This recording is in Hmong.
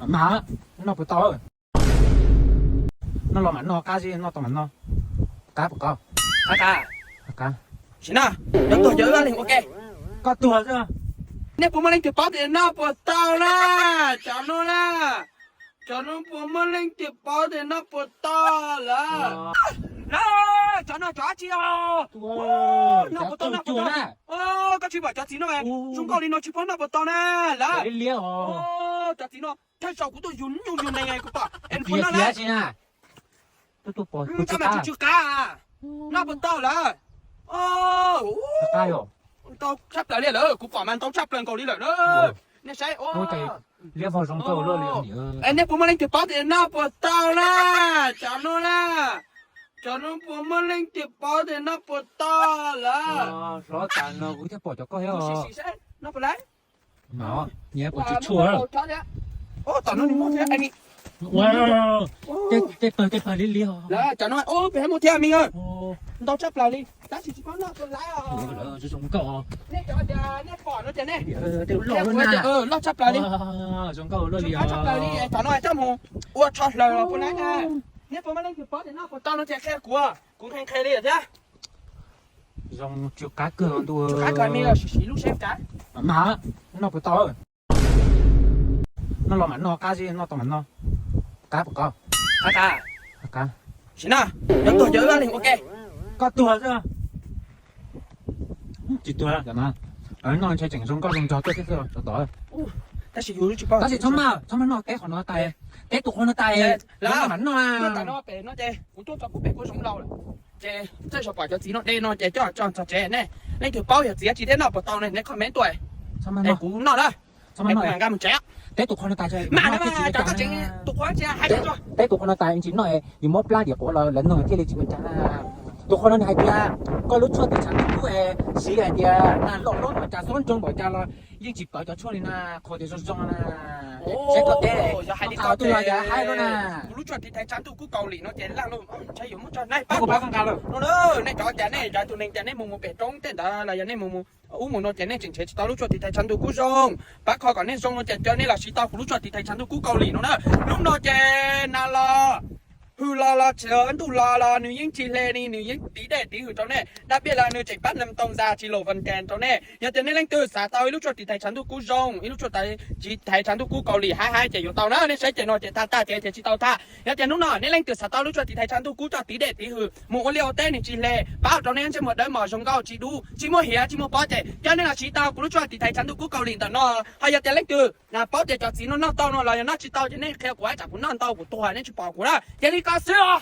Mas noj puas tau? Noj los mam noj, qab zib noj tau mam noj. Qab puas qab? Qab qab. Qab. Sim no, cov tuag cov wb leeg ua ke. Koj tuag xwb. Nej puas muaj leej twg paub tias noj puas tau na? Cov no na, cov no puas muaj leej twg paub tias noj puas tau lawm? Lawm, cov no cov dab tsi os? Noj puas tau, noj puas tau? Koj tsis pom cov txiv no zoo nkauj li no tsis paub noj puas tau na lawm? Cov txiv no thawj zaug kuv tuaj yug nyuj yug nees kuv pom es nws puas noj na? Tsis qab, noj puas tau lawm? Ntau tshaj plaws li lawm, kuv pom mas ntau tshaj plaws nkaus li lawm na. Nej saib, liab vog zoo nkauj luaj li. Nej puas muaj leej twg paub tias noj puas tau na? Cov no na, cov no puas muaj leej twg paub tias noj puas tau lawm? Hlob tas no kuv thiaj pom cov koj thiab. Noj puas lawm? Nyias puas tsis tshua? Tom no nws muaj thiab. Tej pawg tej pawg liab liab. Cov no peb muaj thiab me. Ntau tshaj plaws li, tab sis tsis paub noj puas lawm. Zoo nkauj. Nej cov tias nej pom no ces nej loj tshaj plaws li. Zoo nkauj luaj li. Tshaj plaws li, tom no coj mus ua tsho hlaws los puas lawm. Nej puas muaj leej twg paub tias noj puas tau no ces qhia kuv, kuv nqhis nqhis li thiab. Zoo tsw qab kawg ntu. Tsw qab kawg me, sim siv lub seb kav. Mas noj puas tau? Noj los mam noj, qab zib noj tau mam noj. Qab puas qab? Qab qab. Sim no, cov tuag cov wb leeg ua ke. Koj tuag xwb. Tsis tuag, noj ntshe tseem zoo nkauj zoo nraug tuaj thiab xwb. Tab sis txhob maj, txhob maj noj teb qhov no tas, teb tus qhua no tas, mam noj. Kuv tuaj txog kuv pem kuj zoo lauj lawm, ces txawj zaum pom cov txiv no de no ces coj tso txog tsev ne. Leej twg paub yog txiv tsis thiab noj puas tau ne, nej comment tuaj es kuv noj na. Teb tus qhua no tas, mam noj, teb tus qhua no tas tsis noj, yus muab plab diam quav los lawv noj thiaj li tsis ua cas. Tus qhua no nws hais tias koj lub tshuaj tiv tshav ntuj kub es siv hais tias nag loj loj npaum cas xob ntsoog npaum cas los yeej tsis pawv cov tshuaj li na, qhuas tias zoo zoo na. Seb koj teb, koj qhia tus los yog haib no na. Kuv lub tshuaj tiv thaiv tshav ntuj kub Kaus Lim no ces laj loj, ntshe yuav muab tso na, pab kuv pab nqa lawm. Nej cov cas nej cov tus neeg cas nej mus mus pem roob tej ntawd los yog nej mus mus ub mus no ces nej tseem nrhiav tsis tau lub tshuaj tiv thaiv tshav ntuj kub zoo, pab kho kom nej zoo no ces cov nej los siv tau kuv lub tshuaj tiv thaiv tshav ntuj kub Kaus Lim no na. Hnub no ces nag los, hws los los tsis, ntuj los los nws yeej tsis hle li, nws yeej tiv dej tiv hws rau nej. Dab pij los nws tseem pab nees tau ntxa tsis los vas cas rau nej. Yog tias nej leej twg xav tau ib lub tshuaj tiv thaiv tshav ntuj kub zoo, ib lub tshuaj tiv thaiv tshav ntuj kub Kaus Lim haib haib ces yuav tau na. Nej saib ces no ces tag tag ces tsis tau tag. Yog tias hnub no nej leej twg xav tau lub tshuaj tiv thaiv tshav ntuj kub coj tiv dej tiv hws mus ua liaj ua teb nws tsis hle, pab rau nej ntsej muag dawb mos zoo nkauj tsis dub tsis muaj hiav tsis muaj pob ces cov nej los siv tau kuv lub tshuaj tiv thaiv tshav ntuj kub Kaus Lim ntawm no. Ho yog tias leej twg paub tias cov txiv no noj tau no los yog noj tsis tau ces nej qhia kuv tsam kuv noj ntau kuv tuag nej tsis pom kuv na. Cia li ko xwb os.